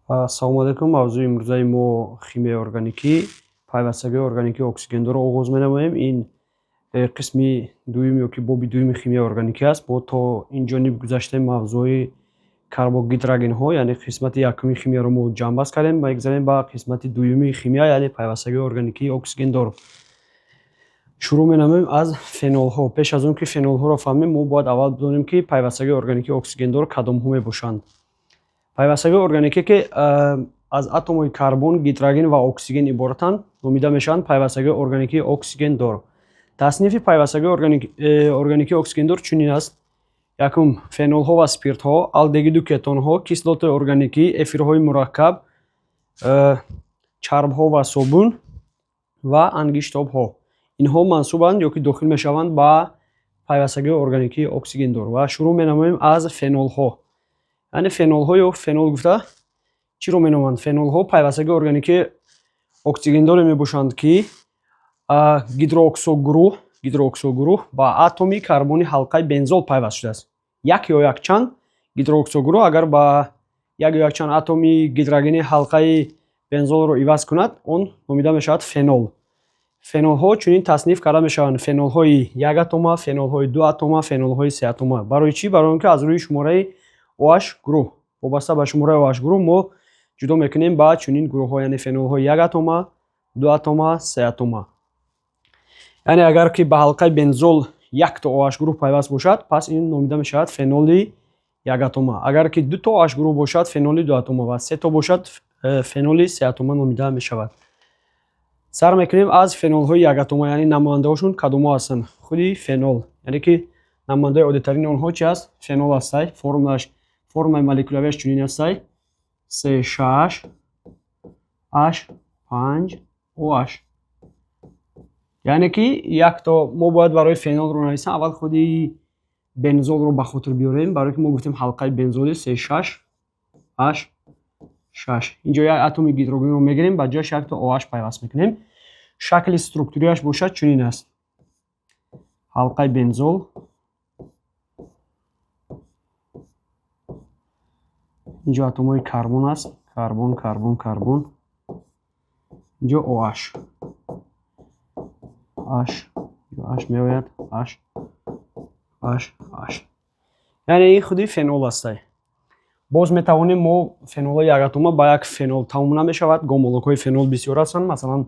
Ассалому алайкум. Мавзӯи имрӯзаи мо химияи органикӣ, пайвастагии органикии оксигендорро оғоз менамоем. Ин қисми дуюм ё ки боби дуюми химияи органикӣ аст. Мо то ин ҷониб гузаштем мавзӯи карбогидрогенҳо, яъне қисмати якуми химияро мо ҷамъбаст кардем. Мегзарем ба қисмати дуюми химия, яъне пайвастагии органикии оксигендор. Шурӯъ менамоем аз фенолҳо. Пеш аз он ки фенолҳоро фаҳмем, мо бояд аввал бидонем, ки пайвастагии органикии оксигендор кадомҳо мебошанд. Пайвастагии органикие, ки аз атомҳои карбон, гидроген ва оксиген иборатанд, номида мешаванд пайвастагии органикии оксигендор. Таснифи пайвастагии органикии оксигендор чунин аст: якум, фенолҳо ва спиртҳо, алдегиду кетонҳо, кислотаи органикӣ, эфирҳои мураккаб, чарбҳо ва собун ва ангиштобҳо. Инҳо мансубанд ё ки дохил мешаванд ба пайвастагии органикии оксигендор. Ва шурӯъ менамоем аз фенолҳо. Яъне фенолҳо ё фенол гуфта чиро меноманд? Фенолҳо пайвастагии органикии оксигендоре мебошанд, ки гидрооксогурӯҳ ба атоми карбони ҳалқаи бензол пайваст шудааст. Як ё якчанд гидрооксогурӯҳ агар ба як ё якчанд атоми гидрогени ҳалқаи бензолро иваз кунад, он номида мешавад фенол. Фенолҳо чунин тасниф карда мешаванд: фенолҳои якатома, фенолҳои дуатома, фенолҳои сеатома. Барои чӣ? Барои он ки аз рӯи шумораи OH гурӯҳ, вобаста ба шумораи OH гурӯҳ мо ҷудо мекунем ба чунин гурӯҳҳо, яъне фенолҳои якатома, дуатома, сеатома. Яъне агар ки ба ҳалқаи бензол якто OH гурӯҳ пайваст бошад, пас ин номида мешавад феноли якатома. Агар ки дуто OH гурӯҳ бошад, феноли дуатома ва сето бошад, феноли сеатома номида мешавад. Сар мекунем аз фенолҳои якатома, яъне намояндаҳошон кадомҳо ҳастанд? Худи фенол, яъне ки намояндаи оддитарини онҳо чи аст? Фенол ҳастай. Формулаш, формулаи молекулавияш чунин ҳастай: C6H5OH. Яъне ки якто мо бояд барои фенолро нависем, аввал худи бензолро ба хотир биёрем, барое ки мо гуфтем ҳалқаи бензоли C6H6. Инҷо як атоми гидрогенро мегирем, ба ҷояш якто OH пайваст мекунем. Шакли структурияш бошад чунин аст: ҳалқаи бензол, инҷо атомҳои карбон аст, карбон, карбон, карбон, инҷо OH, H, H меояд, H, H, H. Яъне ин худи фенол ҳастай. Боз метавонем мо фенолҳои якатома ба як фенол тамом намешавад, гомологҳои фенол бисёр ҳастанд. Масалан,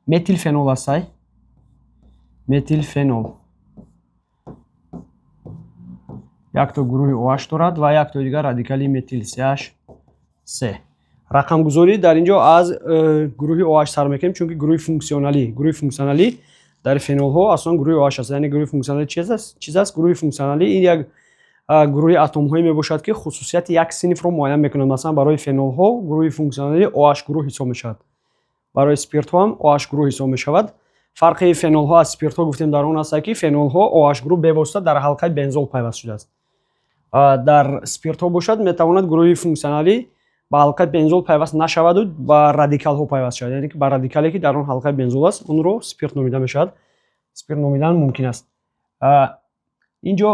метилфенол ҳастай. Метилфенол якто гурӯҳи OH дорад ва якто дигар радикали метил CH3. Рақамгузорӣ дар ин ҷо аз гурӯҳи OH сар мекунем, чунки гурӯҳи функсионалӣ дар фенолҳо аслан гурӯҳи OH аст. Яъне гурӯҳи функсионалӣ чиз аст? Гурӯҳи функсионалӣ ин як гурӯҳи атомҳое мебошад, ки хусусияти як синфро муайян мекунад. Масалан, барои фенолҳо гурӯҳи функсионалӣ OH гурӯҳ ҳисоб мешавад, барои спиртҳо ҳам OH гурӯҳ ҳисоб мешавад. Фарқи фенолҳо аз спиртҳо гуфтем дар он аст, ки фенолҳо OH гурӯҳ бевосита дар ҳалқаи бензол пайваст шудааст. Дар спиртҳо бошад, метавонад гурӯҳи функсионалӣ ба ҳалқаи бензол пайваст нашаваду ба радикалҳо пайваст шавад, яъне ки ба радикале, ки дар он ҳалқаи бензол аст, онро спирт номида мешавад, спирт номидан мумкин аст. Инҷо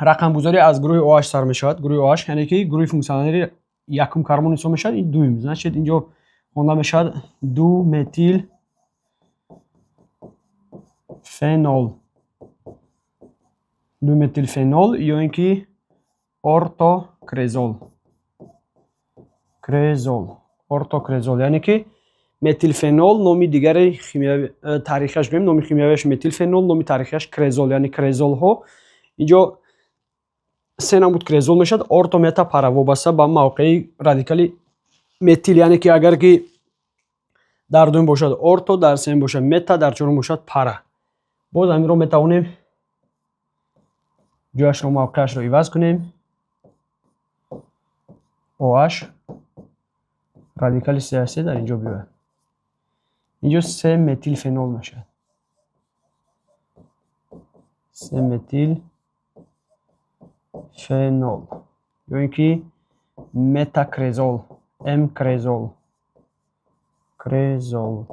рақамгузорӣ аз гурӯҳи OH сар мешавад. Гурӯҳи OH, яъне ки гурӯҳи функсионалии якум карбон ҳисоб мешавад, ин дуюм. Значит, инҷо хонда мешавад ду метил фенол, думетилфенол ё ин ки ортокрезол, крезол, ортокрезол. Яъне ки метилфенол номи дигари таърихиаш гӯем, номи химиявиаш метилфенол, номи таърихиаш крезол. Яъне крезолҳо, инҷо се намуд крезол мешавад: орто, мета, пара, вобаста ба мавқеи радикали метил. Яъне ки агар ки дар дуюм бошад, орто, дар сеюм бошад, мета, дар чорум бошад, пара. Боз ҳаминро метавонем ҷояшро, мавқеашро иваз кунем: OH радикали CH3 дар инҷо биёяд, инҷо се метилфенол мешавад, се метил фенол ё ин ки метакрезол, м крезол, крезол,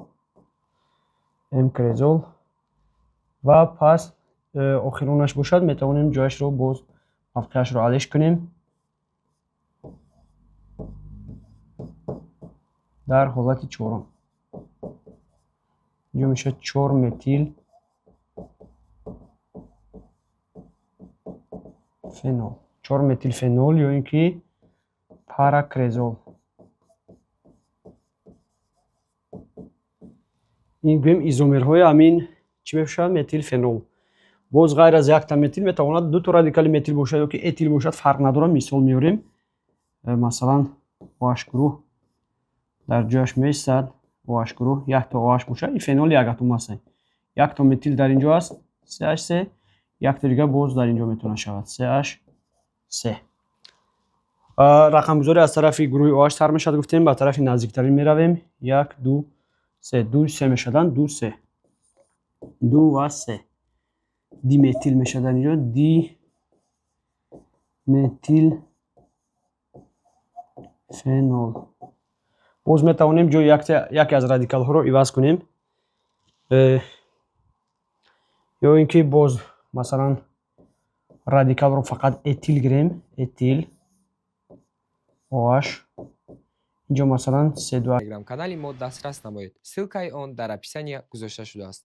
м крезол. Ва пас охиронаш бошад, метавонем ҷояшро боз, мавқеашро алиш кунем. Дар ҳолати чорум инҷо мешавад чор метил фенол, чор метилфенол ё ин ки паракрезол. Ин гӯем изомерҳои ҳамин чӣ мешавад? Метилфенол. Боз ғайр аз якта метил метавонад дуто радикали метил бошад ё ки этил бошад, фарқ надорад. Мисол меорем. Масалан, OH гурӯҳ дар ҷояш меистад, OH гурӯҳ якто OH бошад, ин фенол як атом аст. Якто метил дар ин ҷо аст, CH3, якто дигар боз дар ин ҷо метавонад шавад, CH3. Рақамгузорӣ аз тарафи гурӯҳи OH сар мешавад, гуфтем, ба тарафи наздиктарин меравем. Як, ду, се, ду, се мешаванд, ду, се, ду ва се. Диметил мешавад дар ин ҷо, диметил фенол. Боз метавонем ҷои яке аз радикалҳоро иваз кунем. Ё ин ки боз, масалан, радикалро фақат этил гирем, этил OH, инҷо, масалан, се ду. Телеграм-канали мо дастрас намоед. Ссылкаи он дар описания гузошта шудааст.